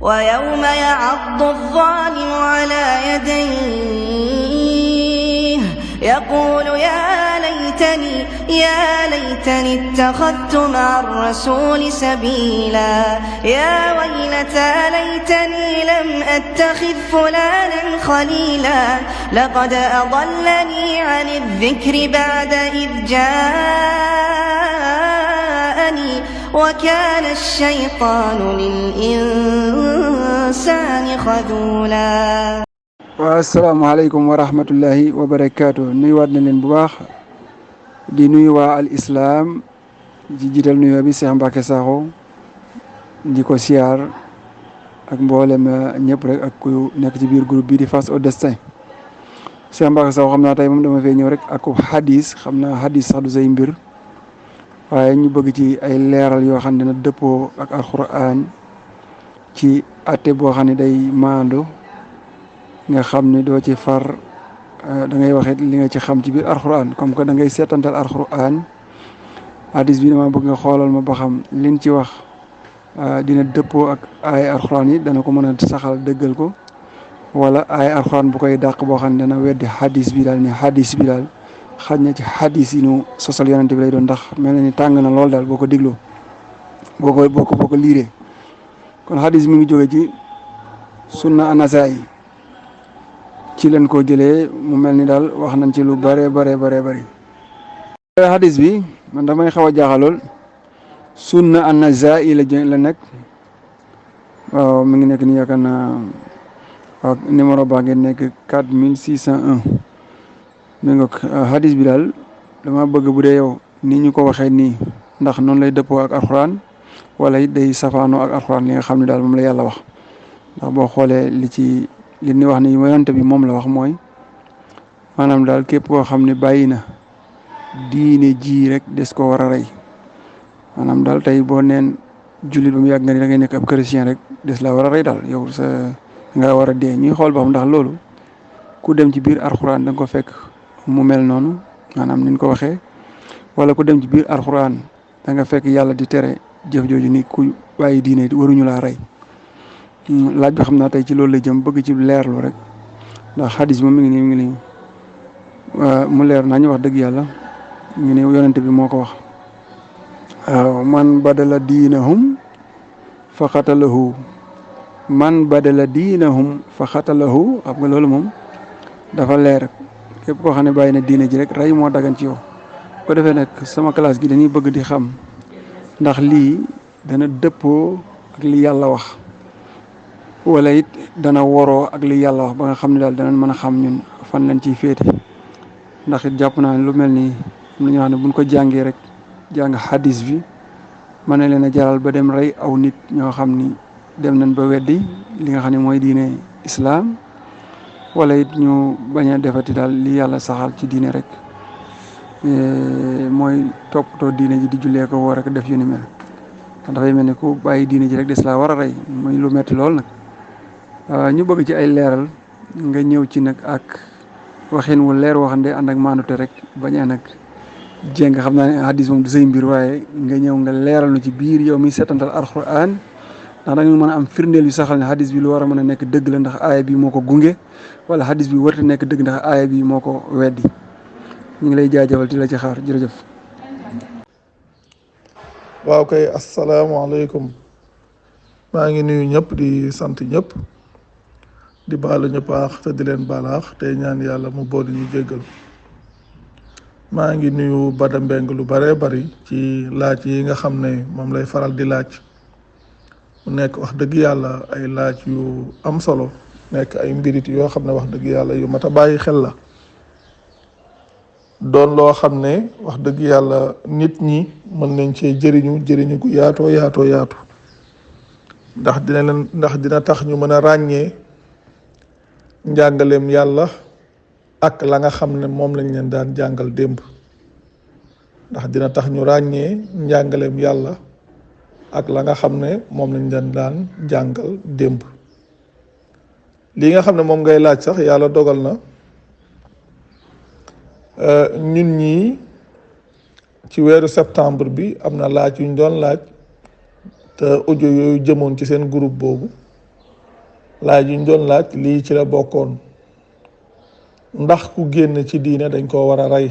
ويوم يعض الظالم على يديه يقول يا ليتني اتخذت مع الرسول سبيلا يا ويلتى ليتني لم أتخذ فلانا خليلا لقد أضلني عن الذكر بعد إذ جاءني وكان الشيطان للإنسان خذولا. asalaamaaleykum wa rahmatullahi wa barakaatu nuyuwaat na leen bu baax di nuyu waa al islam di jiital nuyoo bi Cheikh Mbacke Sakho di ko siyaar ak mboolem ñëpp rek ak ku nekk ci biir groupe bi di Face au Destin. Cheikh Mbacke Sakho xam naa tey moom dama fee ñëw rek ak hadis xam naa hadis sax du say mbir waaye ñu bëgg ci ay leeral yoo xam ne dina dëppoo ak alquran ci atte boo xam ne day maandu nga xam ne doo ci far da ngay waxee li nga ci xam ci biir alxuraan comme que da ngay seetantal alxuraan hadis bi dama bëgg nga xoolal ma ba xam liñ ci wax dina dëppoo ak ay alxuraan yi dana ko mën a saxal dëggal ko wala ay alxuraan bu koy dàq boo xam ne dana weddi hadis bi daal ni hadis bi daal xaj na ci hadis yi nu sosal yonente bi lay doon ndax mel na ni tàng na lool daal boo ko dégloo boo ko liiree kon hadis mi ngi jóge ci sunna Anasaa'i ci leen ko jëlee mu mel ni daal wax nañ ci lu bare bëri hadis bi man damay xaw a jaaxalool sunna An-Nasaa'i la nekk waaw mi ngi nekk ni yaakaar naa waaw numéro baa ngeen nekk 4601 mi nga hadis bi daal dama bëgg bu dee yow ni ñu ko waxee nii ndax noonu lay dëppoo ak alxuraan wala it day safaanoo ak alxuraan li nga xam ne daal moom la yàlla wax ndax boo xoolee li ni wax ni yonent bi moom la wax mooy maanaam daal képp koo xam ne bàyyi na diine ji rek des ko war a rey maanaam daal tey boo neen jullit ba mu yàgg nga ni da ngay nekk ab chrétien rek des la war a rey daal yow sa nga war a dee ñuy xool ba xam ndax loolu ku dem ci biir alxuraan da nga ko fekk mu mel noonu maanaam ni ñu ko waxee wala ku dem ci biir alxuraan da nga fekk yàlla di tere jëf jooju ni ku bàyyi diine waruñu laa rey. laaj bi xam naa tey ci loolu la jëm bëgg ci leerlu rek ndax xadis moom mi ngi nii mu leer naa ñu wax dëgg yàlla ngi ne yonente bi moo ko wax waaw man badala diinahum fa xatalahu xam nga loolu moom dafa leer képp koo xam ne bàyyi na diine ji rek rey moo dagan ci yow ko defee nag sama classe gi dañuy bëgg di xam ndax lii dana dëppoo ak li yàlla wax wala it dana woroo ak li yàlla wax ba nga xam ne daal danañ mën a xam ñun fan lañ ciy féete ndax it jàpp naa ne lu mel nii am na ñoo xam ne buñ ko jàngee rek jàng hadis bi mën na leen a jaral ba dem rey aw nit ñoo xam ni dem nañ ba weddi li nga xam ne mooy diine islaam wala it ñu bañ a defati daal li yàlla saxal ci diine rek mooy toppatoo diine ji di jullee ko woo rek def yu ni mel dafay mel ni ku bàyyi diine ji rek des laa war a rey muy lu metti lool nag. ñu bëgg ci ay leeral nga ñëw ci nag ak waxin wu leer waxande ànd ak maanute rek bañ a nag jéng xam naa ne hadis moom du say mbir waaye nga ñëw nga leeral nu ci biir yow mi seetantal alxuraan ndax da nga mën a am firndeel yu saxal ne hadis bi lu war a mën a nekk dëgg la ndax aaya bi moo ko gunge wala hadis bi warta nekk dëgg ndax aaya bi moo ko weddi ñu ngi lay jaajëfal di la ci xaar jërëjëf. waaw kay asalaamaaleykum maa ngi nuyu ñëpp di sant ñëpp. di baalu ñu paax te di leen baalaax tey ñaan yàlla mu boole ñu jéggal maa ngi nuyu Bada Mbeng lu bare bari ci laaj yi nga xam ne moom lay faral di laaj mu nekk wax dëgg yàlla ay laaj yu am solo nekk ay mbirit yoo xam ne wax dëgg yàlla yu mat a bàyyi xel la doon loo xam ne wax dëgg yàlla nit ñi mën nañ cee jëriñu gu yaatoo yaatu ndax dina tax ñu mën a ràññee njàngaleem yàlla ak la nga xam ne moom lañ leen daan jàngal démb ndax dina tax ñu ràññee njàngaleem yàlla ak la nga xam ne moom lañ leen daan jàngal démb li nga xam ne moom ngay laaj sax yàlla dogal na ñun ñii ci weeru septembre bi am na laaj yuñ doon laaj te audio yooyu jëmoon ci seen groupe boobu laaj yi ñu doon laaj lii ci la bokkoon, ndax ku génn ci diine dañ koo war a rey.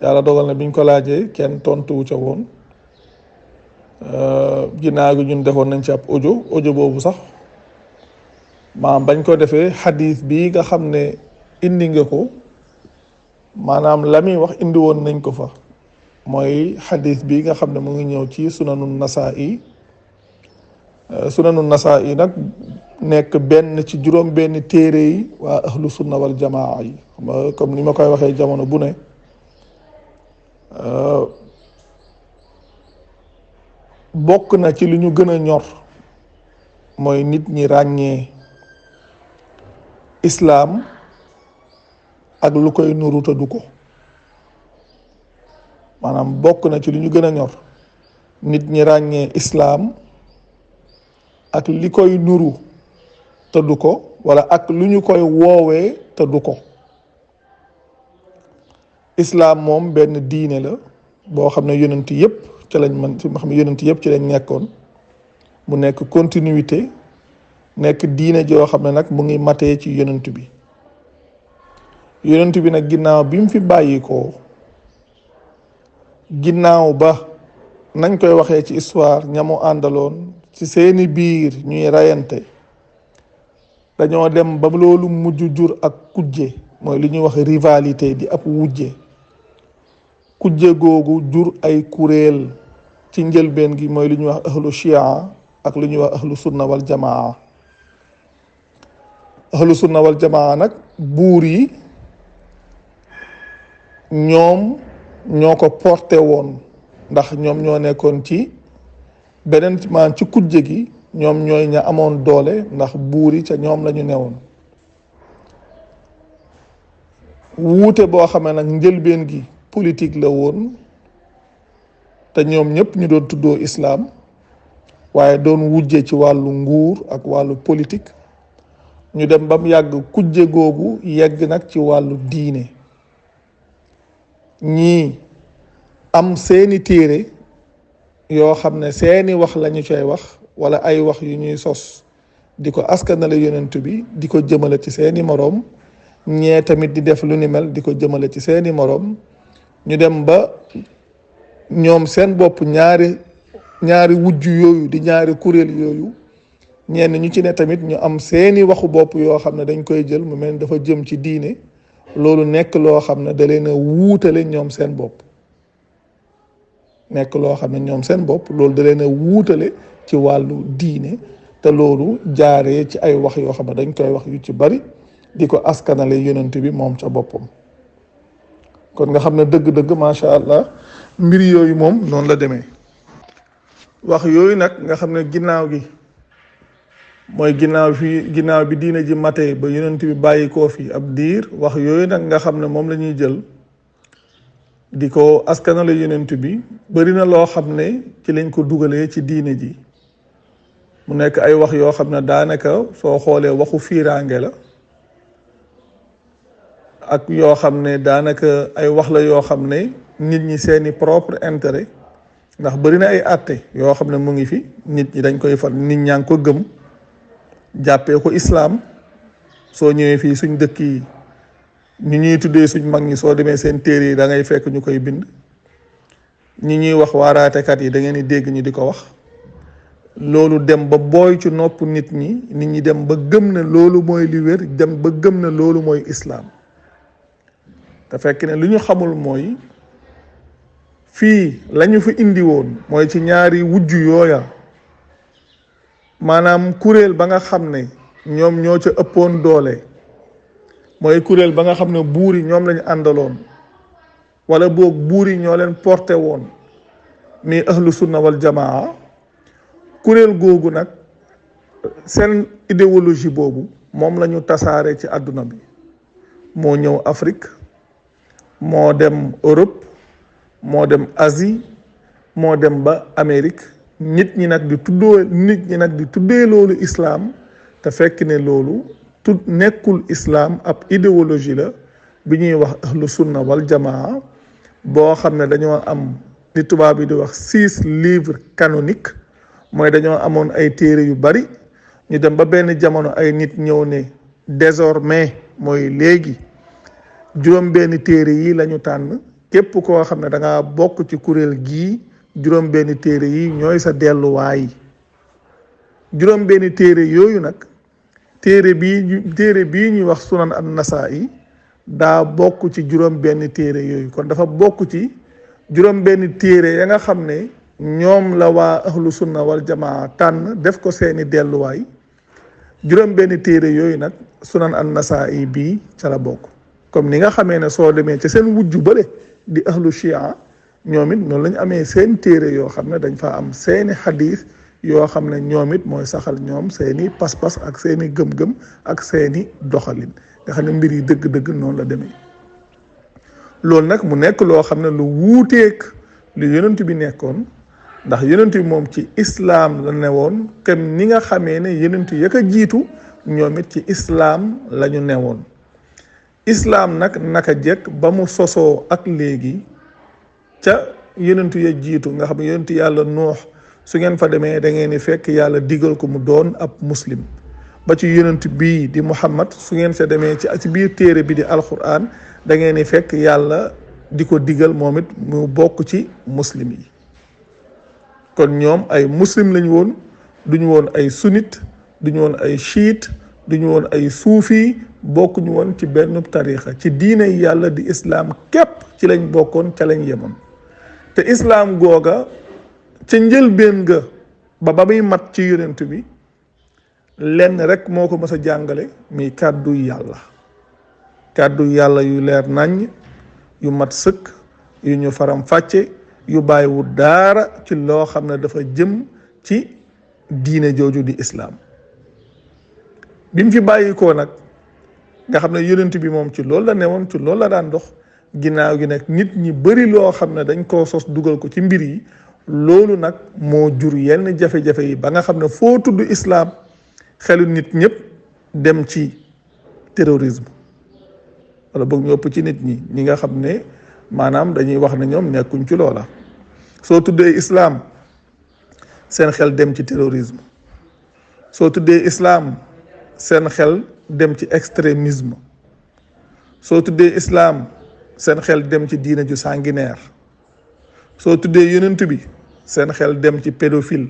yàlla dogal na biñ ko laajee kenn tontuwu ca woon. ginnaaw gi ñun defoon nañ ci ab audio boobu sax maanaam bañ ko defee xadiis bii nga xam ne indi nga ko, maanaam la muy wax indi woon nañ ko fa, mooy xadiis bii nga xam ne mu ngi ñëw ci sunanun Nasaa'i. sunanun Nasaa'i nag nekk benn ci juróom benn téere yi waa ahlu sunna wal jamaa yi, comme ni ma koy waxee jamono bu ne. bokk na ci li ñu gën a ñor mooy nit ñi ràññee islaam ak lu koy nuru te du ko. maanaam bokk na ci li ñu gën a ñor nit ñi ràññee islaam ak li koy nuru te du ko, wala ak lu ñu koy woowee te du ko. islaam moom benn diine la boo xam ne yonent yépp ci lañ mën ci xam ne yonent yépp ci lañ nekkoon, mu nekk continuité, nekk diine joo xam ne nag mu ngi matee ci yonent bi. yonent bi nag ginnaaw bi mu fi bàyyikoo, ginnaaw ba nañ koy waxee ci histoire ñamu àndaloon ci seeni biir ñuy rayante, dañoo dem ba loolu mujj jur ak kujje, mooy li ñuy wax rivalité, di ab wujje. kujje googu jur ay kuréel ci njëlbeen gi, mooy li ñuy wax ahlu shia ak lu ñuy wax ahlu sunna wal jamaa. ahlu sunna wal jamaa nag buur yi ñoom ñoo ko porté woon, ndax ñoom ñoo nekkoon ci beneen maan ci kujje gi, ñoom ñooy ña amoon doole, ndax buur yi ca ñoom la ñu newoon. wuute boo xamee nag njëlbeen gi politique la woon, te ñoom ñëpp ñu doon tuddoo islaam, waaye doon wujje ci wàllu nguur ak wàllu politique. ñu dem ba mu yàgg kujje googu yegg nag ci wàllu diine. ñii am seeni téere yoo xam ne seeni wax lañu coy wax, wala ay wax yu ñuy sos di ko askanale yonent bi, di ko jëmale ci seeni moroom. ñee tamit di def lu ni mel di ko jëmale ci seeni moroom. ñu dem ba ñoom seen bopp ñaari wujj yooyu di ñaari kuréel yooyu, ñenn ñu ci ne tamit ñu am seeni waxu bopp yoo xam ne dañ koy jël mu mel ni dafa jëm ci diine. loolu nekk loo xam ne da leen a wuutale ñoom seen bopp. nekk loo xam ne ñoom seen bopp loolu da leen a wuutale ci wàllu diine, te loolu jaaree ci ay wax yoo xam ne dañ koy wax yu ci bari di ko askanale yonent bi moom ca boppam. kon nga xam ne dëgg-dëgg macha allah mbir yooyu moom noonu la demee. wax yooyu nag nga xam ne ginnaaw gi mooy ginnaaw bi diine ji matee ba yonent bi bàyyi koo fi ab diir, wax yooyu nag nga xam ne moom la ñuy jël di ko askanale yonent bi, bari na loo xam ne ci lañ ko dugalee ci diine ji. mu nekk ay wax yoo xam ne daanaka soo xoolee waxu fiiraange la, ak yoo xam ne daanaka ay wax la yoo xam ne nit ñi seeni propre intérêt, ndax bari na ay àtte yoo xam ne mu ngi fi, nit ñi dañ koy far, nit ñaa ngi ko gëm jàppee ko islaam. soo ñëwee fii suñ dëkk yi ñu ñuy tuddee suñ mag ñi, soo demee seen téere yi da ngay fekk ñu koy bind. ñi ñuy wax waaraatekat yi da ngeen di dégg ñu di ko wax. loolu dem ba booy ci nopp nit ñi dem ba gëm ne loolu mooy li wér, dem ba gëm ne loolu mooy islaam. te fekk ne lu ñu xamul mooy fii lañu fi indi woon mooy ci ñaari wujj yooya, maanaam kuréel ba nga xam ne ñoom ñoo ca ëppoon doole, mooy kuréel ba nga xam ne buur yi ñoom lañu àndaloon, wala boog buur yi ñoo leen porté woon, mi ahlu sunna wal jamaa. kuréel googu nag seen idéologie boobu moom la ñu tasaare ci àdduna bi. moo ñëw Afrique, moo dem Europe, moo dem Asie, moo dem ba Amérique. nit ñi nag di tuddee loolu islaam, te fekk ne loolu nekkul islaam, ab idéologie la bi ñuy wax ahlu sunna wal jamaa, boo xam ne dañoo am li tubaab bi di wax 6 livres canoniques, mooy dañoo amoon ay téere yu bari ñu dem ba benn jamono ay nit ñëw ne désormais mooy léegi juróom benn téere yi lañu tànn képp koo xam ne da ngaa bokk ci kuréel gii juróom benn téere yi ñooy sa delluwaay. juróom benn téere yooyu nag téere bii ñuy wax sunan an-Nasaa'i daa bokk ci juróom benn téere yooyu, kon dafa bokk ci juróom benn téere ya nga xam ne ñoom la waa ahlu sunna wal jamaa tànn def ko seeni delluwaay. juróom benn téere yooyu nag sunan an-Nasaa'i bii ca la bokk, comme ni nga xamee ne soo demee ci seen wujju bële di ahlu shia ñoom it noonu lañu amee seen téere yoo xam ne dañ fa am seeni xadiis yoo xam ne ñoom it mooy saxal ñoom seeni pas-pas ak seeni gëm-gëm ak seeni doxalin nga xam ne mbir yi dëgg-dëgg noonu la demee. loolu nag mu nekk loo xam ne lu wuuteeg lu yonent bi nekkoon, ndax yonent bi moom ci islaam la newoon comme ni nga xamee ne yonent ya ko jiitu ñoom it ci islaam la ñu newoon. islaam nag naka jekk ba mu sosoo ak léegi ca yonent ya jiitu nga xam ne yonent yàlla Nuux su ngeen fa demee da ngeen di fekk yàlla digal ko mu doon ab muslim, ba ci yonent bii di Muhammad su ngeen sa demee ci biir téere bi di alquran da ngeen di fekk yàlla di ko digal moom it mu bokk ci muslim yi. kon ñoom ay muslim lañu woon, duñu woon ay sunnite, duñu woon ay chiite, duñu woon ay suufi, bokkuñu woon ci benn tarixa, ci diine yàlla di islaam képp ci lañ bokkoon, ca lañ yemoon. te islaam googa ca njëlbéen ga ba muy mat ci yonent bi lenn rek moo ko mës a jàngale, muy kàddu yàlla yu leer naññ, yu mat sëkk, yu ñu faram fàcce, yu bàyyiwu daara ci loo xam ne dafa jëm ci diine jooju di islaam. bi mu fi bàyyikoo nag nga xam ne yonent bi moom ci loolu la newoon, ci loolu la daan dox. ginnaaw gi nag nit ñi bari loo xam ne dañ koo sos dugal ko ci mbir yi, loolu nag moo jur yenn jafe-jafe yi ba nga xam ne foo tudd islaam xelu nit ñëpp dem ci terrorisme, wala boog ñu ëpp ci nit ñi nga xam ne maanaam dañuy wax ne ñoom nekkuñ ci loola. soo tuddee islaam seen xel dem ci terrorisme, soo tuddee islaam seen xel dem ci extrémisme, soo tuddee islaam seen xel dem ci diine ju sanguinaire, soo tuddee yonent bi seen xel dem ci pédophile,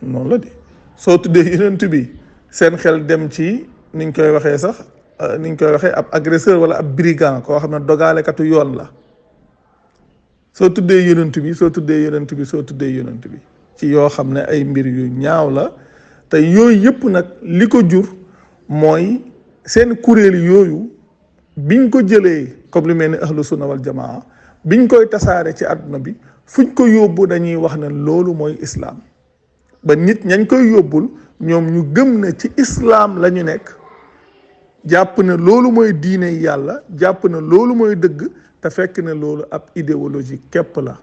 noonu la di soo tuddee yonent bi seen xel dem ci niñ koy waxee ab agresseur wala ab brigand koo xam ne dogaalekatu yoon la. soo tuddee yonent bi ci yoo xam ne ay mbir yu ñaaw la. te yooyu yëpp nag li ko jur mooy seen kuréel yooyu biñ ko jëlee comme lu mel ni ahlu sunna wal jamaa biñ koy tasaare ci àdduna bi fuñ ko yóbbu dañuy wax ne loolu mooy islaam, ba nit ñañ koy yóbbul ñoom ñu gëm ne ci islaam la ñu nekk, jàpp ne loolu mooy diine yàlla, jàpp ne loolu mooy dëgg, te fekk ne loolu ab idéologie képp la,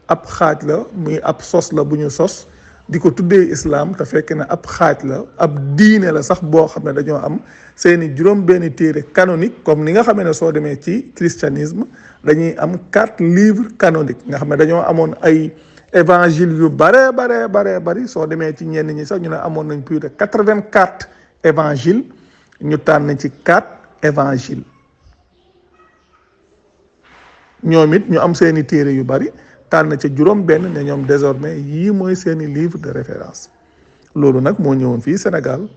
ab xaaj la, muy ab sos la bu ñu sos di ko tuddee islaam, te fekk ne ab xaaj la, ab diine la sax boo xam ne dañoo am seeni juróom benn téere canonique, comme ni nga xamee ne soo demee ci christianisme dañuy am 4 livres canoniques nga xam ne dañoo amoon ay évangile yu bari soo demee ci ñenn ñi sax ñu ne amoon nañ plus de 84 évangile, ñu tànn ci 4 évangile. ñoom it ñu am seeni téere yu bari tànn ca juróom benn ne ñoom désormais yii mooy seeni livre de référence. loolu nag moo ñëwoon fii Sénégal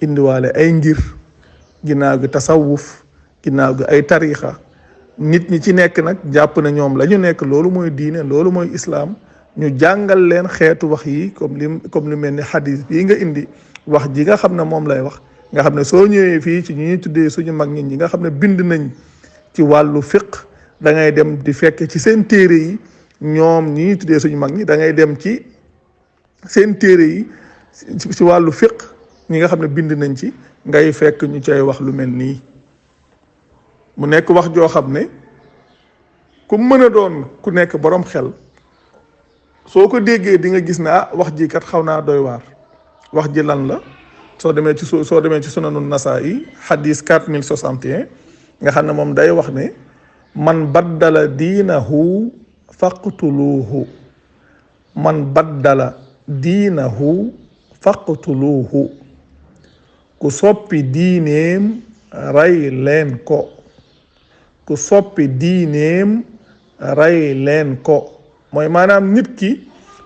indiwaale ay ngir, ginnaaw gi tasawuf, ginnaaw gi ay tarixa, nit ñi ci nekk nag jàpp na ñoom la ñu nekk loolu mooy diine, loolu mooy islaam. ñu jàngal leen xeetu wax yi comme lu mel ni xadis bii nga indi, wax ji nga xam ne moom lay wax, nga xam ne soo ñëwee fii ci ñuy tuddee suñu mag ñi nga xam ne bind nañ ci wàllu fiqh, da ngay dem di fekk ci seen téere yi, ñoom ñi tuddee suñu mag ñi da ngay dem ci seen téere yi ci wàllu fiqh ñi nga xam ne bind nañ ci, ngay fekk ñu cay wax lu mel nii. mu nekk wax joo xam ne ku mën a doon ku nekk borom xel soo ko déggee di nga gis ne wax ji kat xaw naa doy waar. wax ji lan la? soo demee ci sunanu Nasaa'i hadis 4061 nga xam ne moom day wax ne man baddala diinahu faqtuluuhu, man baddala diinahu faqtuluuhu ku soppi diineem rey leen ko ku soppi diineem rey leen ko mooy maanaam nit ki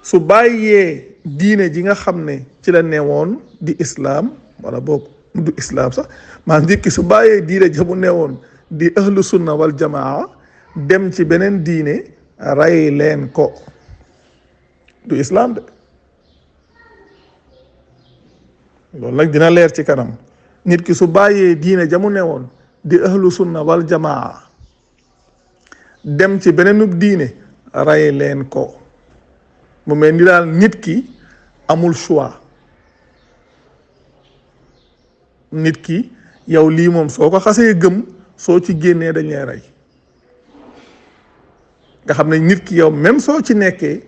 su bàyyee diine ji nga xam ne ci la newoon di islaam wala boog du islaam sax maanaam nit ki su bàyyee diine ja mu newoon di ahlu sunna wal jamaa dem ci beneen diine rey leen ko du islaam de loolu nag dina leer ci kanam nit ki su bàyyee diine ja mu newoon di ahlu sunna wal jamaa dem ci beneenub diine rey leen ko mu mel ni daal nit ki amul choix nit ki yow lii moom soo ko xasee gëm soo ci génnee dañ lay rey nga xam ne nit ki yow même soo ci nekkee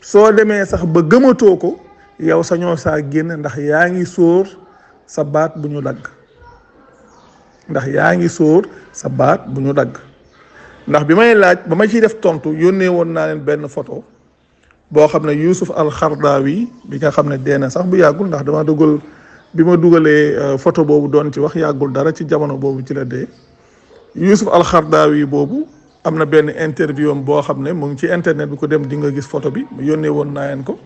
soo demee sax ba gëmatoo ko yow sañoo saa génn ndax yaa ngi sóor sa baat bu ñu dagg ndax yaa ngi sóor sa baat bu ñu dagg ndax bi may laaj ba ma ciy def tontu yónnee woon naa leen benn photo boo xam ne Yusuf al-Xardaawi bi nga xam ne dee na sax bu yàggul ndax dama dugal bi ma dugalee photo boobu doon ci wax yàggul dara ci jamono boobu ci la dee Yusuf al-Xardaawi boobu am na benn interview am boo xam ne mu ngi ci internet bi ko dem di nga gis photo bi yónnee woon naa leen ko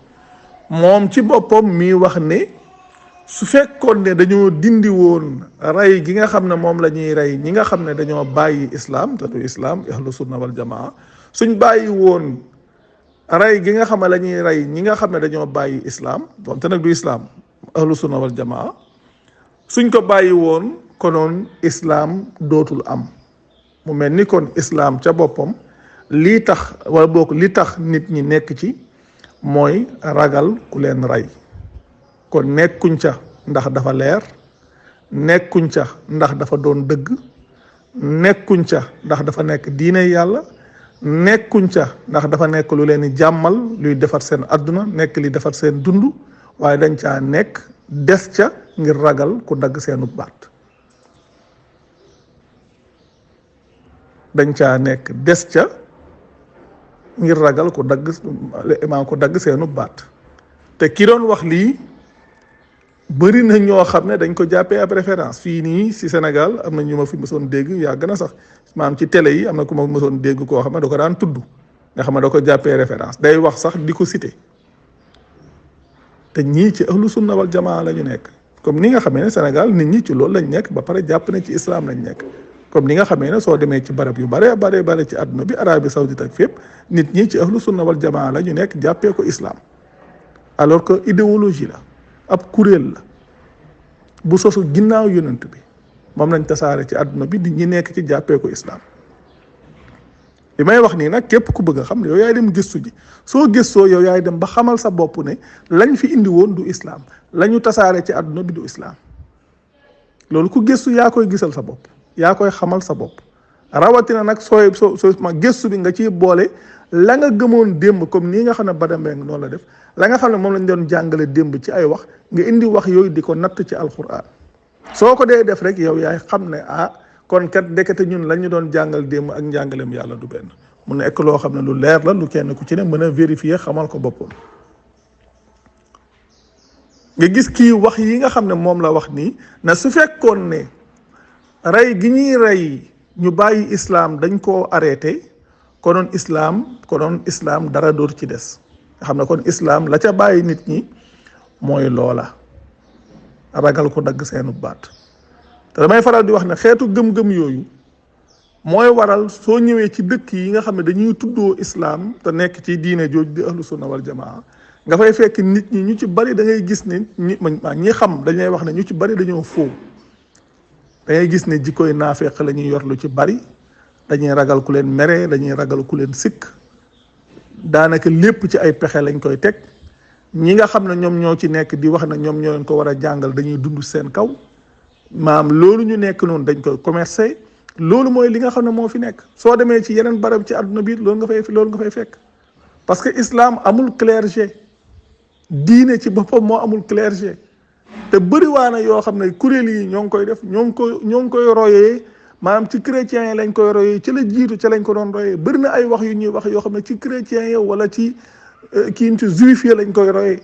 moom ci boppam mi wax ne su fekkoon ne dañoo dindi woon rey gi nga xam ne moom la ñuy rey ñi nga xam ne dañoo bàyyi islam te du islam ahlu sunna wal jamaa suñ bàyyi woon rey gi nga xam ne la ñuy rey ñi nga xam ne dañoo bàyyi islam donte nag du islam ahlu sunna wal jamaa suñ ko bàyyi woon konoon islam dootul am mu mel ni kon islam ca boppam lii tax wala boog li tax nit ñi nekk ci mooy ragal ku leen rey kon nekkuñ ca ndax dafa leer nekkuñ ca ndax dafa doon dëgg nekkuñ ca ndax dafa nekk diine yàlla nekkuñ ca ndax dafa nekk lu leen di jàmmal luy defar seen àdduna nekk li defar seen dund waaye dañ caa nekk des ca ngir ragal ku dagg seenu baat dañ caa nekk des ca ngir ragal ku dagg seenu baat te ki doon wax lii bëri na ñoo xam ne dañ ko jàppee ab référence fii nii si Sénégal am na ñu ma fi mësoon dégg yàgg na sax maam ci télé yi am na ku ma mësoon dégg koo xam ne da ko daan tudd nga xam ne da ko jàppee référence day wax sax di ko cité te ñii ci ahlu sunna wal jamaa la ñu nekk comme ni nga xamee ne Sénégal nit ñi ci loolu lañ nekk ba pare jàpp ne ci islam lañ nekk comme ni nga xamee ne soo demee ci barab yu bare ci àdduna bi Arabie Saoudite ak fépp nit ñi ci ahlu sunna wal jamaa la ñu nekk jàppee ko islam alors que idéologie la ab kuréel la bu sosu ginnaaw yonent bi moom lañ tasaare ci àdduna bi di ñi nekk ci jàppee ko islam li may wax nii nag képp ku bëgg a xam ne yow yaay dem gëstu ji soo gëstoo yow yaay dem ba xamal sa bopp ne lañ fi indi woon du islam lañu tasaare ci àdduna bi du islam loolu ku gëstu yaa koy gisal sa bopp yaa koy xamal sa bopp rawatina nag soo ma gëstu bi nga ciy boole la nga gëmoon démb comme nii nga xam ne Badambeng noonu la def la nga xam ne moom lañ doon jàngale démb ci ay wax nga indi wax yooyu di ko natt ci alquran soo ko dee def rek yow yaay xam ne kon kat ndekete ñun la ñu doon jàngal démb ak njàngaleem yàlla du benn mu nekk loo xam ne lu leer la lu kenn ku ci ne mën a vérifier xamal ko boppam nga gis kii wax yi nga xam ne moom la wax nii na su fekkoon ne rey gi ñuy rey ñu bàyyi islam dañ koo arrêté konoon islam dara door ci des nga xam ne kon islam la ca bàyyi nit ñi mooy loola ragal ko dagg seenu baat te damay faral di wax ne xeetu gëm-gëm yooyu mooy waral soo ñëwee ci dëkk yi nga xam ne dañuy tuddoo islam te nekk ci diine jooju di ahlu sunna wal jamaa nga fay fekk nit ñi ñu ci bari da ngay gis ne ñi xam dañuy wax ne ñu ci bari dañoo foo da ngay gis ne jikkoy naafeq la ñuy yor lu ci bari dañuy ragal ku leen mere dañuy ragal ku leen sikk daanaka lépp ci ay pexe lañ koy teg ñi nga xam ne ñoom ñoo ci nekk di wax ne ñoom ñoo leen ko war a jàngal dañuy dund seen kaw maam loolu ñu nekk noonu dañ koy commercer loolu mooy li nga xam ne moo fi nekk soo demee ci yeneen barab ci àdduna bi loolu nga fay fekk parce que islam amul clergé diine ci boppam moo amul clergé te bëriwaana yoo xam ne kuréel yi ñoo ngi koy def ñoo ngi koy royee maanaam ci chrétiens yi lañ koy royee ci la jiitu ca lañ ko doon royee bëri na ay wax yu ñuy wax yoo xam ne ci chrétiens yi wala ci ci juif yi lañ koy royee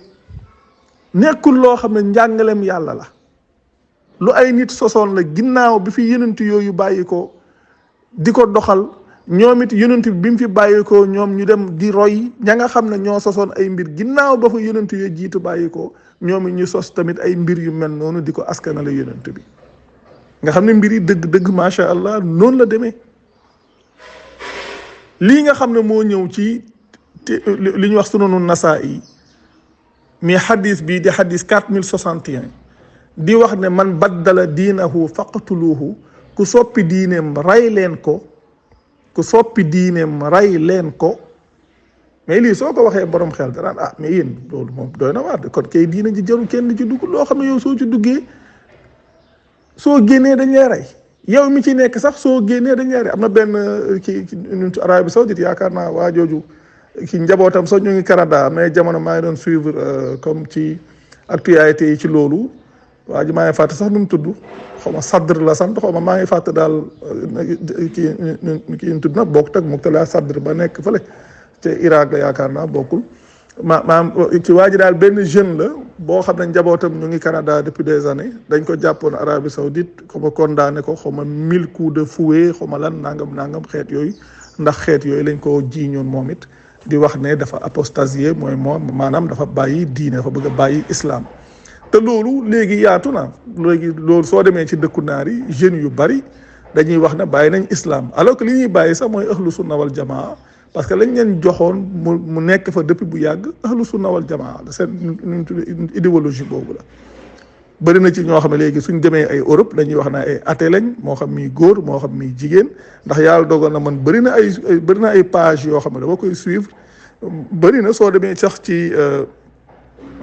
nekkul loo xam ne njàngaleem yàlla la lu ay nit sosoon la ginnaaw bi fi yonent yooyu bàyyi ko di ko doxal ñoom it yonent bi mu fi bàyyi ko ñoom ñu dem di roy ña nga xam ne ñoo sosoon ay mbir ginnaaw ba fa yonent yooyu jiitu bàyyi ko ñoom it ñu sos tamit ay mbir yu mel noonu di ko askanale yonent bi nga xam ne mbir yi dëgg-dëgg macha allah noonu la demee lii nga xam ne moo ñëw ci li ñu wax sunanu Nasaa'i mi xadis bii di xadis 4061 di wax ne man baddala diinahu faqtuluhu ku soppi diineem rey leen ko ku soppi diineem rey leen ko mais lii soo ko waxee borom xel danaan ah mais yéen loolu moom doy na waar de kon kay diina ji jarul kenn ci dugg loo xam ne yow soo ci duggee soo génnee dañ lay rey yow mi ci nekk sax soo génnee dañ lay rey am na benn ci Arabie Saoudite yaakaar naa waa jooju ci njabootam sax ñu ngi Canada mais jamono maa ngi doon suivre comme ci actualité yi ci loolu waa ji maa ngi fàtte sax nu mu tudd xaw ma Sadr la sant xaw ma maa ngi fàtte daal kii tudd na bokkut ak Muqtada Sadr ba nekk fële te Irak la yaakaar naa bokkul maam ci waa ji daal benn jeune la boo xam ne njabootam ñu ngi Canada depuis des années dañ ko jàppoon Arabie Saoudite xaw ma condamné ko xaw ma 1000 coups de fouet xaw ma lan nangam xeet yooyu ndax xeet yooyu lañ ko jiiñoon moom it di wax ne dafa apostasier mooy moom maanaam dafa bàyyi diine dafa bëgg a bàyyi islam. te loolu léegi yaatu na léegi loolu soo demee ci dëkku naar yi jeunes yu bari dañuy wax ne bàyyi nañ islam alors que li ñuy bàyyi sax mooy ahlu sunna wal jamaa parce que lañ leen joxoon mu nekk fa depuis bu yàgg ahlu sunna wal jamaa seen idéologie boobu la. bëri na ci ñoo xam ne léegi suñ demee ay Europe dañuy wax ne ay athée lañ moo xam muy góor moo xam muy jigéen ndax yàlla dogal na man bëri na ay page yoo xam ne dama koy suivre bëri na soo demee sax ci.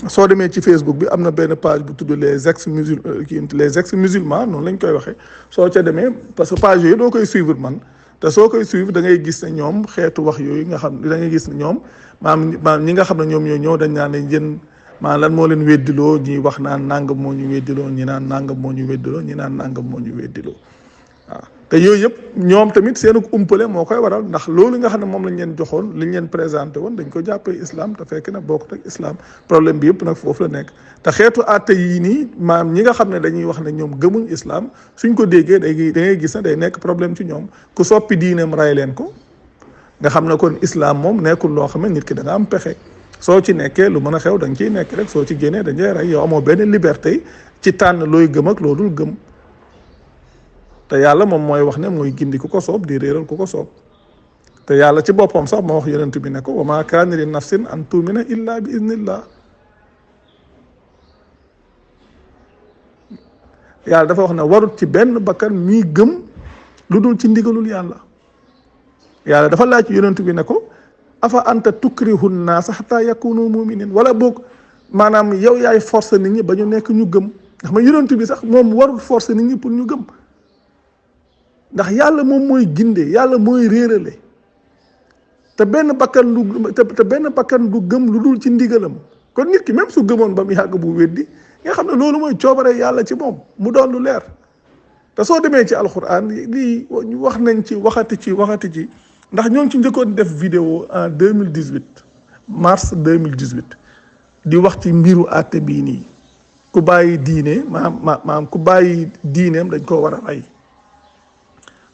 soo demee ci Facebook bi am na benn page bu tudd les ex musulmans noonu lañ koy waxee soo ca demee parce que page yooyu doo koy suivre man te soo koy suivre da ngay gis ne ñoom xeetu wax yooyu nga xam da ngay gis ne ñoom maam ñi nga xam ne ñoom ñoo ñëw dañ naan ne yéen maa lan moo leen weddiloo ñi wax naan nangam moo ñu weddiloo ñi naan nangam moo ñu weddiloo ñi naan nangam moo ñu weddiloo waaw te yooyu yëpp ñoom tamit seenu umpale moo koy waral ndax loolu nga xam ne moom lañ leen joxoon liñ leen présenté woon dañ ko jàppee islam te fekk na bokkut ak islam problème bi yëpp nag foofu la nekk te xeetu àtte yii nii maam ñi nga xam ne dañuy wax ne ñoom gëmuñ islam suñ ko déggee da ngay gis ne day nekk problème ci ñoom ku soppi diineem ray leen ko nga xam ne kon islam moom nekkul loo xam ne nit ki da nga am pexe soo ci nekkee lu mën a xew da nga ciy nekk rek soo ci génnee dañ lay rey yow amoo benn liberté ci tànn looy gëm ak loolu dul gëm te yàlla moom mooy wax ne mooy gindi ku ko soob di réeral ku ko soob te yàlla ci boppam sax moo wax yonent bi ne ko wa maa kaana li nafsin an tuumina illa bi idnillah yàlla dafa wax ne warut ci benn bakkan muy gëm lu dul ci ndigalul yàlla yàlla dafa laaj yonent bi ne ko afa anta tukrihu nnaasa xataa yakunu muminin wala boog maanaam yow yaay forcer nit ñi ba ñu nekk ñu gëm ndax ma yonent bi sax moom warul forcer nit ñi pour ñu gëm ndax yàlla moom mooy ginde yàlla mooy réerale te benn bakkan du gëm lu dul ci ndigalam kon nit ki même su gëmoon ba mu yàgg bu weddi nga xam ne loolu mooy coobare yàlla ci moom mu doon lu leer te soo demee ci alxuraan lii wax nañ ci waxati ci ndax ñoo ngi ci njëkkoon def vidéo en 2018 mars 2018 di wax ci mbiru àtte bii nii ku bàyyi diine maam ku bàyyi diineem dañ koo war a rey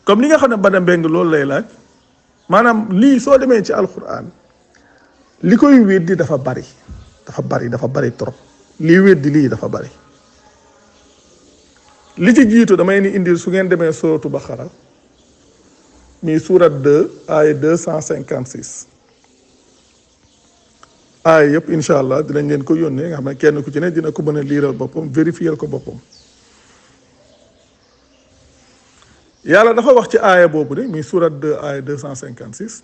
comme li nga xam ne Bada Mbeng loolu lay laaj maanaam lii soo demee ci alxuraan li koy weddi dafa bari trop lii weddi lii dafa bari li ci jiitu damay ni indil su ngeen demee suratu Baqara mi surat 2 aaya 256 aaya yëpp incha allah dinañ leen ko yónnee nga xam ne kenn ku ci ne dina ko mën a liiral boppam vérifier ko boppam yàlla dafa wax ci aaya boobu de muy surat 2 aaya 256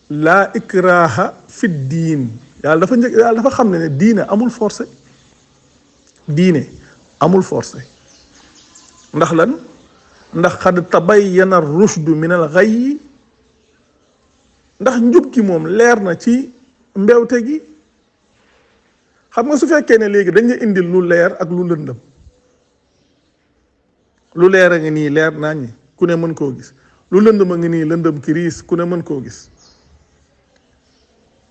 laa ikraha fi diin yàlla dafa xam ne diine amul forcé ndax lan ndax xad tabayyana rushdu min al ghayyi ndax njub gi moom leer na ci mbewte gi xam nga su fekkee ne léegi dañ la indil lu leer ak lu lëndëm lu leer a ngi nii leer naa ñi ku ne mën koo gis lu lëndëm a ngi nii lëndëm kiriis ku ne mën koo gis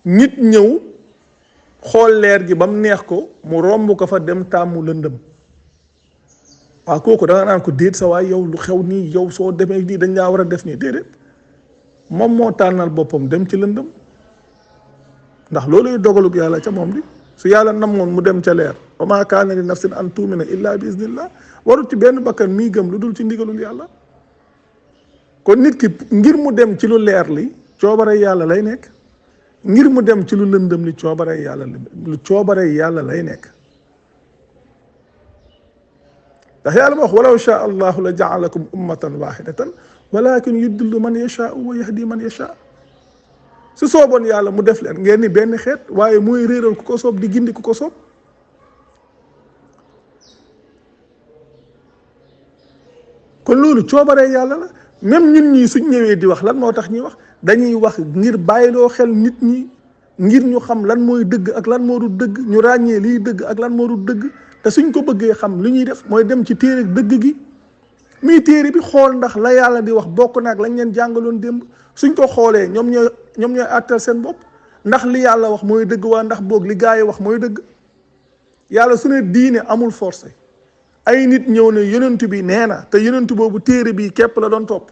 nit ñëw xool leer gi ba mu neex ko mu romb ko fa dem tàmmu lëndëm waaw kooku da nga naan ko déet sa waay yow lu xew nii yow soo demee nii dañ laa war a def nii déedéet moom moo tànnal boppam dem ci lëndëm ndax looluy dogalug yàlla ca moom di su yàlla namoon mu dem ca leer wa maa kaana li nafsin an tuumina illa bi iznillah warut ci benn bakkan mii gëm lu dul ci ndigalul yàlla kon nit ki ngir mu dem ci lu leer li coobare yàlla lay nekk ngir mu dem ci lu lëndëm li coobare yàlla lay nekk ndax yàlla ma wax walaw shaa allahu la jaalakum ummatan waxidatan walakin yudillu man yashaa wa yahdi man yashaa su sooboon yàlla mu def leen ngeen ni benn xeet waaye mooy réeral ku ko soob di gindi ku ko soob kon loolu coobaree yàlla la même ñun ñii suñ ñëwee di wax lan moo tax ñuy wax dañuy wax ngir bàyyiloo xel nit ñi ngir ñu xam lan mooy dëgg ak lan moo du dëgg ñu ràññee liy dëgg ak lan moo du dëgg te suñ ko bëggee xam li ñuy def mooy dem ci téere dëgg gi muy téere bi xool ndax la yàlla di wax bokk naag lañ leen jàngaloon démb suñ ko xoolee ñoom ñooy àttal seen bopp ndax li yàlla wax mooy dëgg waa ndax boog li gaa yi wax mooy dëgg yàlla su ne diine amul forcé ay nit ñëw ne yonent bi nee na te yonent boobu téere bi képp la doon topp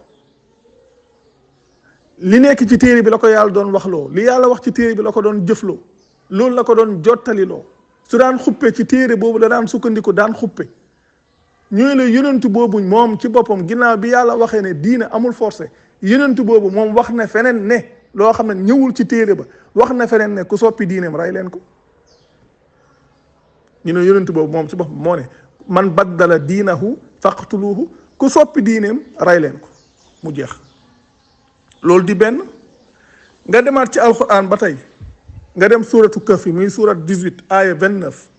li nekk ci téere bi la ko yàlla doon waxloo li yàlla wax ci téere bi la ko doon jëfloo loolu la ko doon jottaliloo su daan xuppe ci téere boobu la daan sukkandiku daan xuppe ñooy la yonent boobu moom ci boppam ginnaaw bi yàlla waxee ne diine amul forcé yonent boobu moom wax na feneen ne loo xam ne ñëwul ci téere ba wax na feneen ne ku soppi diineem rey leen ko ñu ne yonent boobu moom ci boppam moo ne man baddala diinahu faqtuluhu ku soppi diineem rey leen ko mu jeex loolu di benn nga demaat ci alquran ba tey nga dem suuratu Kahf muy suurat 18 aaya 29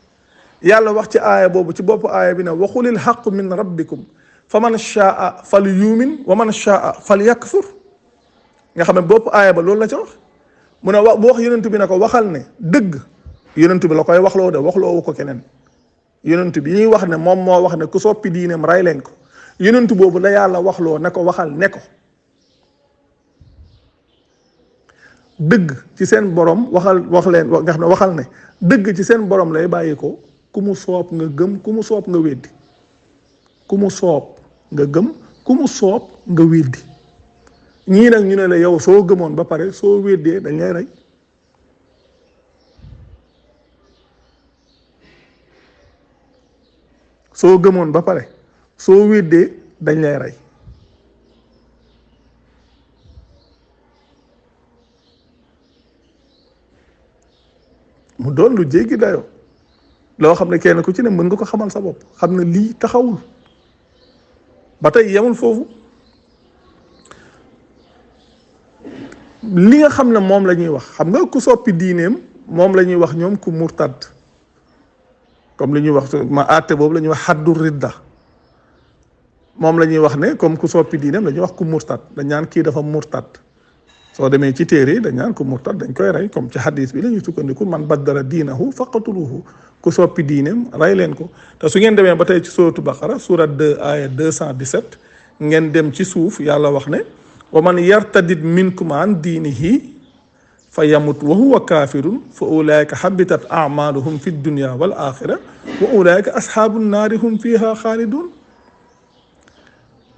yàlla wax ci aaya boobu ci bopp aaya bi ne waxulil xaqu min rabbikum fa man shaa fal yumin wa man shaa fal yakfur nga xam ne bopp aaya ba loolu la ca wax mu ne bu wax yonent bi ne ko waxal ne dëgg yonent bi la koy waxloo de waxloowu ko keneen yonent bi ñuy wax ne moom moo wax ne ku soppi diineem rey leen ko yonent boobu la yàlla waxloo ne ko waxal ne ko dëgg ci seen borom wax leen nga xam ne waxal ne dëgg ci seen borom lay bàyyi ko ku mu soob nga gëm ku mu soob nga weddi ku mu soob nga gëm ku mu soob nga weddi ñii nag ñu ne la yow soo gëmoon ba pare soo weddee dañ lay rey soo gëmoon ba pare soo weddee dañ lay rey mu doon lu jéggi dayoo loo xam ne kenn ku ci ne mën nga ko xamal sa bopp xam ne lii taxawul ba tey yemul foofu li nga xam ne moom la ñuy wax xam nga ku soppi diineem moom la ñuy wax ñoom ku murtad comme li ñuy wax ma àtte boobu la ñuy wax xaddu ridda moom la ñuy wax ne comme ku soppi diineem la ñuy wax ku murtad dañ naan kii dafa murtad soo demee ci téere yi dañ naan ku murtad dañ koy rey comme ci xadis bi la ñuy sukkandiku man baddala diinahu faqatuluhu ku soppi diineem rey leen ko te su ngeen demee ba tey ci suratu baqara surat 2 aya 217 ngeen dem ci suuf yàlla wax ne wa man yartadid minkum an diinihi fa yamut wa huwa kafirun fa ulaika habitat amaluhum fi dunya wal axira wa ulaika ashabu naari hum fiha xaalidun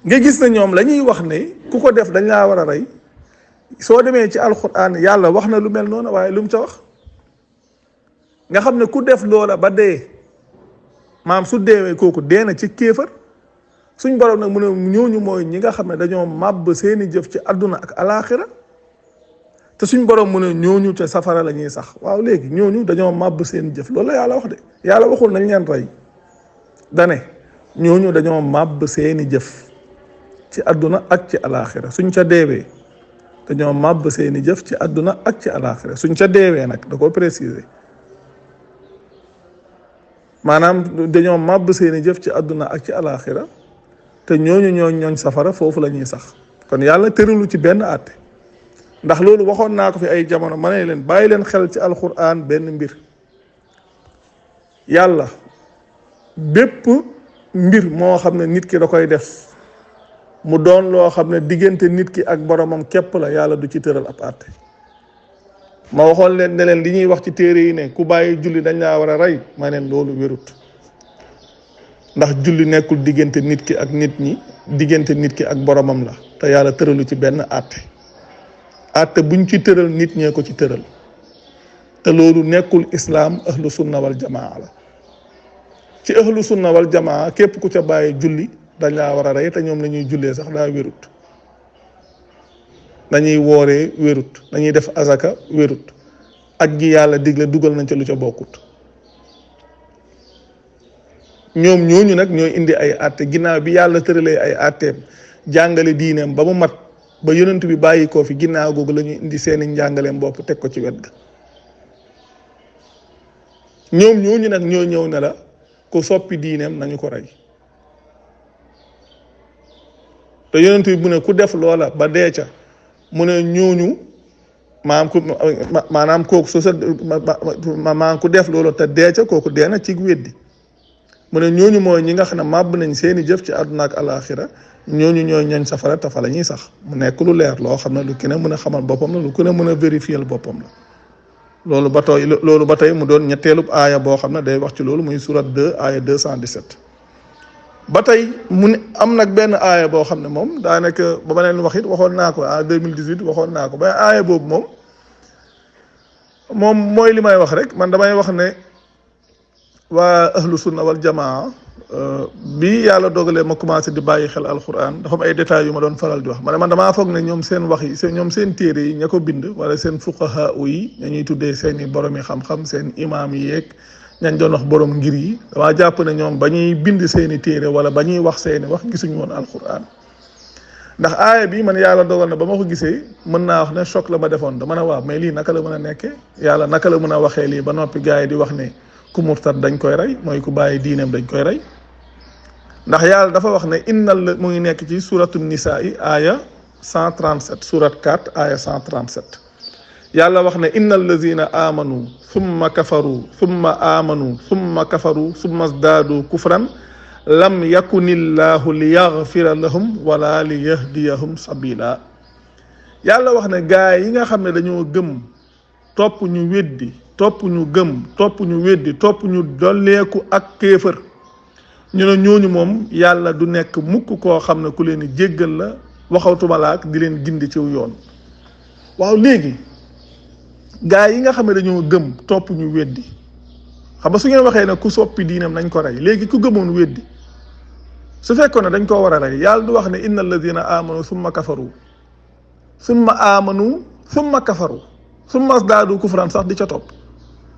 nga gis na ñoom la ñuy wax ne ku ko def dañ laa war a rey soo demee ci alquran yàlla wax na lu mel noonu waaye lu mu ca wax nga xam ne ku def loola ba dee maam su deewee kooku dee na ci kéefar suñ borom nag mu ne ñooñu mooy ñi nga xam ne dañoo màbb seeni jëf ci àdduna ak alaaxira te suñ borom mu ne ñooñu ca safara la ñuy sax waaw léegi ñooñu dañoo màbb seen jëf loolu la yàlla wax de yàlla waxul nañ leen rey dane ñooñu dañoo màbb seeni jëf ci àdduna ak ci alaaxira suñ ca deewee dañoo màbb seeni jëf ci àdduna ak ci alaaxira suñ ca deewee nag da ko préciser maanaam dañoo màbb seeni jëf ci àdduna ak ci alaaxira te ñooñu ñooñ safara foofu la ñuy sax kon yàlla tëralu ci benn àtte ndax loolu waxoon naa ko fi ay jamono ma ne leen bàyyi leen xel ci alquran benn mbir yàlla bépp mbir moo xam ne nit ki da koy def mu doon loo xam ne diggante nit ki ak boromam képp la yàlla du ci tëral ab àtte ma waxoon leen ne leen li ñuy wax ci téere yi ne ku bàyyi julli dañ laa war a rey ma neen loolu wérut ndax julli nekkul diggante nit ki ak nit ñi diggante nit ki ak boromam la te yàlla tëralu ci benn àtte buñ ci tëral nit ñee ko ci tëral te loolu nekkul islaam ahlu sunna wal jamaa la ci ahlu sunna wal jamaa képp ku ca bàyyi julli dañ laa war a rey te ñoom la ñuy jullee sax daa wérut dañuy wooree wérut dañuy def azaka wérut ak gi yàlla digle dugal nañ ca lu ca bokkut ñoom ñooñu nag ñooy indi ay àtte ginnaaw bi yàlla tëralee ay àtteem jàngale diineem ba mu mat ba yonent bi bàyyi koo fi ginnaaw googu la ñuy indi seeni njàngaleem bopp teg ko ci wet ga ñoom ñooñu nag ñoo ñëw ne la ku soppi diineem nañu ko rey te yonent bi mu ne ku def loola ba dee ca mu ne ñooñu maanaam kooku maanaam ku def loola te dee ca kooku dee na ci weddi mu ne ñooñu mooy ñi nga xam ne màbb nañ seeni jëf ci àdduna ak alaxira ñooñu ñooy ñañ safara te fa la ñuy sax mu nekk lu leer loo xam ne lu ki ne mën a xamal boppam la lu ku ne mën a vérifier boppam la loolu ba tey mu doon ñetteelub aaya boo xam ne day wax ci loolu muy surat 2 aaya 217 ba tey mu ne am nag benn aaya boo xam ne moom daanaka ba ma leen wax it waxoon naa ko en 2018 waxoon naa ko ba aaya boobu moom mooy li may wax rek man damay wax ne waa ahlu sunna wal jamaa bi yàlla dogalee ma commencé di bàyyi xel alquran dafa am ay détails yu ma doon faral di wax ma ne man damaa foog ne ñoom seen wax yi ñoom seen téere yi ña ko bind wala seen fuqaha yi ña ñuy tuddee seen i borom yi xam-xam seen imaam yi yeeg ñañ doon wax borom ngir yi damaa jàpp ne ñoom ba ñuy bind seen i téere wala ba ñuy wax seen i wax gisuñu woon alquran ndax aaya bi man yàlla dogal na ba ma ko gisee mën naa wax ne choc la ma defoon dama ne waaw mais lii naka la mën a nekkee yàlla naka la mën a waxee lii ba noppi gars yi di wax ne ku murtad dañ koy rey mooy ku bàyyi diineem dañ koy rey ndax yàlla dafa wax ne innal mu ngi nekk ci suratu nisaa yi aaya 137 surat 4 aaya 137 yàlla wax ne innal lazina amanu summa kafaru summa amanu summa kafaru summa zdaadu kufran lam yakunillahu li yaghfira lahum wala li yahdiyahum sabila yàlla wax ne gaay yi nga xam ne dañoo gëm topp ñu weddi topp ñu gëm topp ñu weddi topp ñu dolleeku ak kéefër ñu ne ñooñu moom yàlla du nekk mukk koo xam ne ku leen di jéggal la waxatuma la ak di leen gindi ciw yoon waaw léegi gaa yi nga xam ne dañoo gëm topp ñu weddi xam nga su ngeen waxee ne ku soppi diinam nañ ko rey léegi ku gëmoon weddi su fekkoon ne dañ koo war a rey yàlla du wax ne inna alladina amanu summa kafaru summa kafaru summa zdaadu kufran sax di ca topp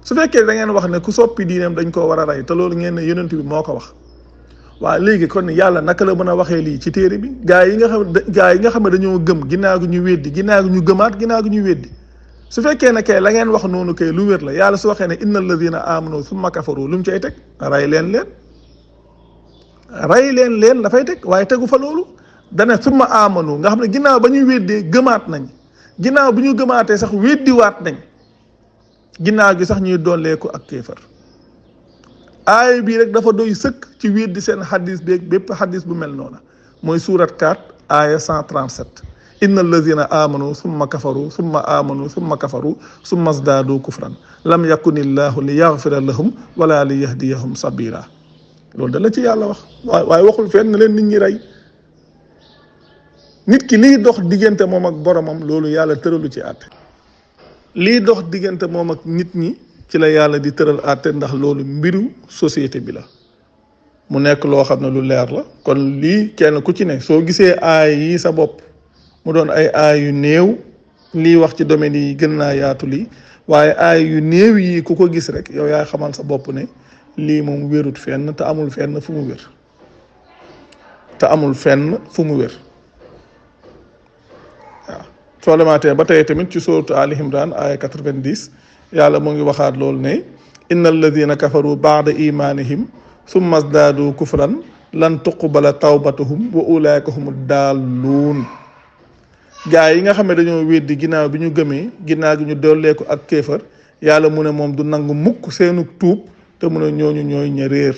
su fekkee da ngeen wax ne ku soppi diinam dañ koo war a rey te loolu ngeen ne yonent bi moo ko wax waaw léegi kon yàlla naka la mën a waxee lii ci téere bi gaa yi nga xam ne dañoo gëm ginnaaw gi ñu weddi ginnaaw gi ñu gëmaat ginnaaw gi ñu weddi su fekkee ne kay la ngeen wax noonu kay lu wér la yàlla su waxee ne inna alladina amanu summa kafaru lu mu cay teg rey leen la fay teg waaye tegu fa loolu dana summa amanu nga xam ne ginnaaw ba ñuy weddee gëmaat nañ ginnaaw bi ñu gëmaatee sax weddiwaat nañ ginnaaw gi sax ñuy dolleeku ak kéefar aaya bii rek dafa doy sëkk ci weddi seen xadis beeg bépp xadis bu mel noona mooy surat 4 aaya 137 inna allazina amanu summa kafaru summa amanu summa kafaru summa zdaadu kufran lam yakunillahu li yaghfira lahum wala li yahdiyahum sabila loolu da la ci yàlla wax waaye waxul fenn na leen nit ñi rey nit ki liy dox diggante moom ak boromam loolu yàlla tëralu ci àtte lii dox diggante moom ak nit ñi ci la yàlla di tëral àtte ndax loolu mbiru société bi la mu nekk loo xam ne lu leer la kon lii kenn ku ci ne soo gisee aay yi sa bopp mu doon ay aay yu néew lii wax ci domaine yi gën naa yaatu lii waaye aay yu néew yi ku ko gis rek yow yaay xamal sa bopp ne lii moom wérut fenn te amul fenn fu mu wér soo demaatee ba tey tamit ci sourate Ali Imran aaya 90 yàlla mu ngi waxaat loolu ne inna alladina kafaru baada imanihim summa zdaadu kufran lan tuqbala tawbatuhum wa ulaika humu daalluun gaa yi nga xam ne dañoo weddi ginnaaw bi ñu gëmee ginnaaw gi ñu dolleeku ak kéefar yàlla mu ne moom du nangu mukk seenu tuub te mu ne ñooñu ñooy ña réer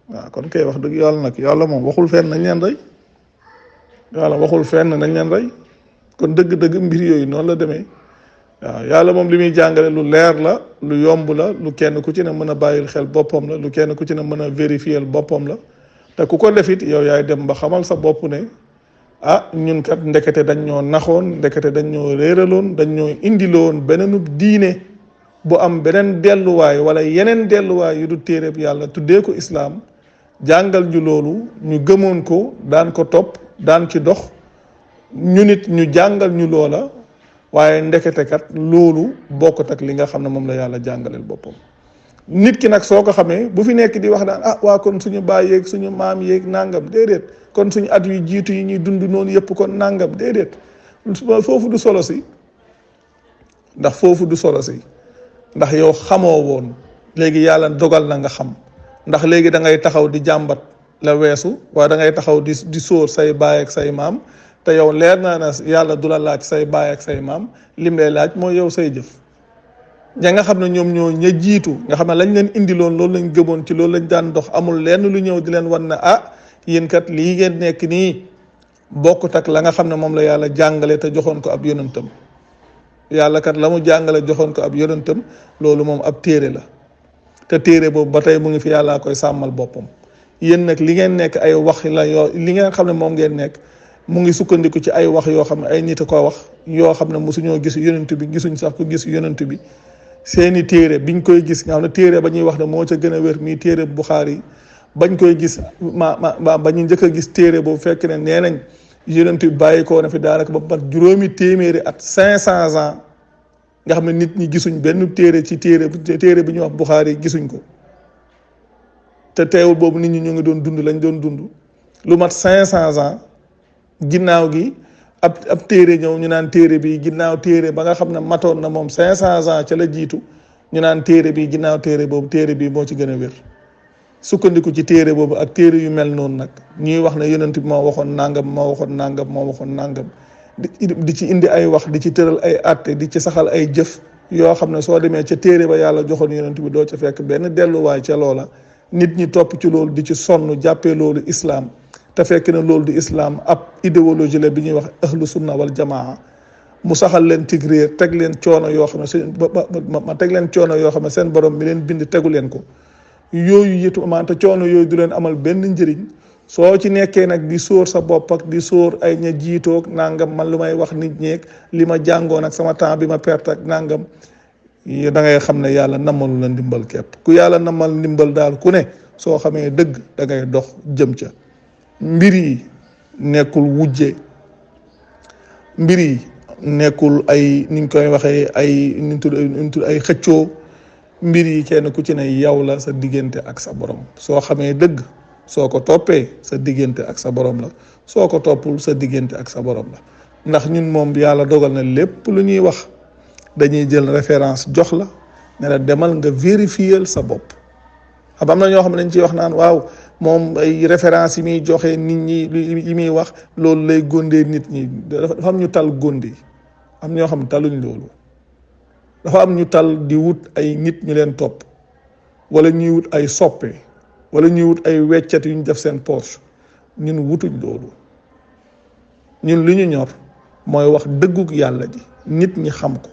waaw kon kay wax dëgg yàlla nag yàlla moom waxul fenn nañ leen rey kon dëgg-dëgg mbir yooyu noonu la demee waaw yàlla moom li muy jàngale lu leer la lu yomb la lu kenn ku ci ne mën a bàyyil xel boppam la lu kenn ku ci ne mën a vérifier boppam la te ku ko defit yow yaay dem ba xamal sa bopp ne ah ñun kat ndekete dañ ñoo naxoon ndekete dañ ñoo réeraloon dañ ñoo indiloon beneenub diine bu am beneen delluwaay wala yeneen delluwaay yu du téereb yàlla tuddee ko islaam jàngal ñu loolu ñu gëmoon ko daan ko topp daan ci dox ñu nit ñu jàngal ñu loola waaye ndekete kat loolu bokkut ak li nga xam ne moom la yàlla jàngaleel boppam. nit ki nag soo ko xamee bu fi nekk di wax daan ah waa kon suñu baay yeeg suñu maam yeeg nangam déedéet kon suñu at yu jiitu yi ñuy dund noonu yëpp kon nangam déedéet foofu du solo si ndax foofu du solo si ndax yow xamoo woon léegi yàlla dogal na nga xam ndax léegi da ngay taxaw di jàmbat la weesu waaye da ngay taxaw di sóor say baay ak say maam te yow leer naa na yàlla du la laaj say baay ak say maam lim lay laaj mooy yow say jëf. ña nga xam ne ñoom ñoo ña jiitu nga xam ne lañ leen indiloon loolu lañ gëmoon ci loolu lañ daan dox amul lenn lu ñëw di leen wan ne ah yéen kat lii ngeen nekk nii bokkut ak la nga xam ne moom la yàlla jàngale te joxoon ko ab yonentam yàlla kat la mu jàngale joxoon ko ab yonentam loolu moom ab téere la te téere boobu ba tey mu ngi fi yàllaa koy sàmmal boppam. yéen nag li ngeen nekk ay wax la yoo li ngeen xam ne moom ngeen nekk mu ngi sukkandiku ci ay wax yoo xam ne ay nit a ko wax yoo xam ne mosuñoo gis yonent bi gisuñ sax ko gis yonent bi. seeni téere biñ koy gis nga xam ne téere ba ñuy wax ne moo ca gën a wér mii téere Buxaari bañ koy gis ba ñu njëkk a gis téere boobu fekk ne nee nañ yonent bi bàyyi koo na fi daanaka ba mat 500 ans nga xam ne nit ñi gisuñ benn téere ci téere bi ñuy wax Buxaari gisuñ ko te teewul boobu nit ñi ñu ngi doon dund lañ doon dund lu mat 500 ans ginnaaw gi ab téere ñëw ñu naan téere bi ginnaaw téere ba nga xam ne matoon na moom 500 ans ca la jiitu ñu naan téere bi ginnaaw téere boobu téere bi moo ci gën a wér sukkandiku ci téere boobu ak téere yu mel noonu nag ñuy wax ne yonent bi moo waxoon nangam moo waxoon nangam moo waxoon nangam di ci indi ay wax di ci tëral ay àtte di ci saxal ay jëf yoo xam ne soo demee ca téere ba yàlla joxoon yonent bi doo ca fekk benn delluwaay ca loola nit ñi topp ci loolu di ci sonn jàppee loolu islaam te fekk na loolu di islaam ab idéologie la bi ñuy wax ahlu sunna wal jamaa mu saxal leen ci réer teg leen coono yoo xam ne seen ma teg leen coono yoo xam ne seen borom mi leen bind tegu leen ko yooyu yëtu amaante coono yooyu du leen amal benn njëriñ soo ci nekkee nag di sóor sa bopp ak di sóor ay ña jiitoog nangam man lu may wax nit ñeeg li ma jàngoon ak sama temps bi ma perte ak nangam da ngay xam ne yàlla namalu la ndimbal képp ku yàlla namal ndimbal daal ku ne soo xamee dëgg da ngay dox jëm ca mbir yi nekkul wujje mbir yi nekkul ay ni ñu koy waxee ay ni ñu tudd ay xëccoo mbir yi kenn ku ci ne yow la sa diggante ak sa borom soo xamee dëgg soo ko toppee sa diggante ak sa borom la soo ko toppul sa diggante ak sa borom la ndax ñun moom yàlla dogal na lépp lu ñuy wax dañuy jël référence jox la ne la demal nga vérifier sa bopp xam am na ñoo xam ne dañ ciy wax naan waaw moom ay référence yi muy joxe nit ñi yi muy wax loolu lay góndee nit ñi dafa am ñu tal góndi am ñoo xam taluñ loolu dafa am ñu tal di wut ay nit ñu leen topp wala ñuy wut ay soppe wala ñuy wut ay weccet yu ñu def seen poche ñun wutuñ loolu ñun li ñu ñor mooy wax dëggug yàlla ji nit ñi xam ko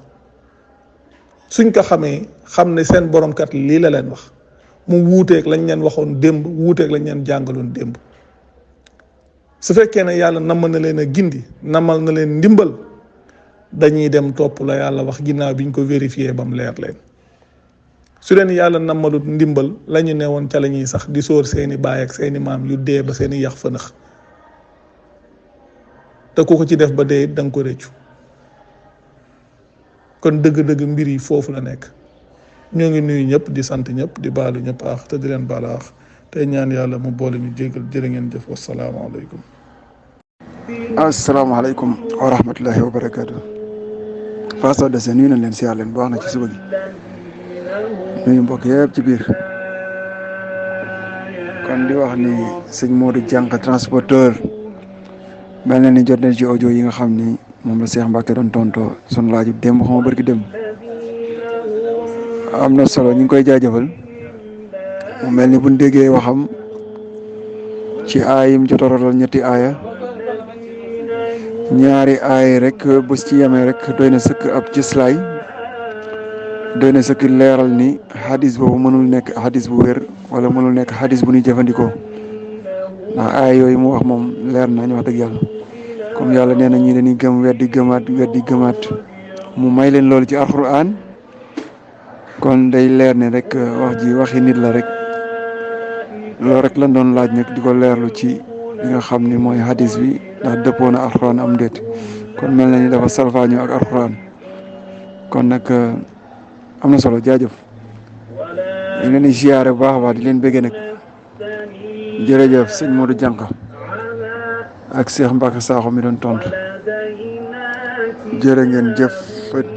suñ ko xamee xam ne seen borom kat lii la leen wax mu wuuteeg lañ leen waxoon démb wuuteeg lañ leen jàngaloon démb su fekkee ne yàlla namal na leen a gindi namal na leen ndimbal dañuy dem topp la yàlla wax ginnaaw biñ ko vérifié ba mu leer leen su leen yàlla namalut ndimbal la ñu ne woon ca la ñuy sax di sóor seeni baay ak seeni maam yu dee ba seeni yax fënax te ku ko ci def ba dee da nga ko rëccu kon dëgg-dëgg mbir yi foofu la nekk ñoo ngi nuyu ñëpp di sant ñëpp di baalu ñëpp aax te di leen baal aax te ñaan yàlla mu boole ñu jégal jërë ngeen jëf wasalaamaaleykum. asalaamaaleykum wa rahmatullahi wa barakaatu. Fass Adressé nuyu nañ leen siyaar leen baax na ci suba gi nuyu mbokk yëpp ci biir kon di wax ni sëñ Modou Diankha transporteur mel na ni jot nañ ci audio yi nga xam ni moom la Cheikh Mbacke doon tontoo sun laaju démb xam nga barki démb am na solo ñu ngi koy jaajëfal mu mel ni buñ déggee waxam ci aayim jotoralal ñetti aaya ñaari aay rek bu ci yemee rek doy na sëkk ab cëslaay doy na sëkk leeral ni xadis boobu mënul nekk xadis bu wér wala mënul nekk xadis bu ñuy jëfandikoo ndax aay yooyu mu wax moom leer nañ wax dëgg yàlla comme yàlla nee na ñi dañuy gëm weddi gëmaat mu may leen loolu ci alquran kon day leer ne rek wax ji waxi nit la rek loolu rek lañ doon laaj nag di ko leerlu ci li nga xam ni mooy xadis bi ndax dëppoo na alquran am déet kon mel na ni dafa salfaañu ak alquran kon nag am na solo jaajëf ñu leen di ziyaare bu baax a baax di leen bëggee nag jërëjëf sëñ Modou Dianka ak Cheikh Mbacke Sakho mi doon tontu jërë ngeen jëf fët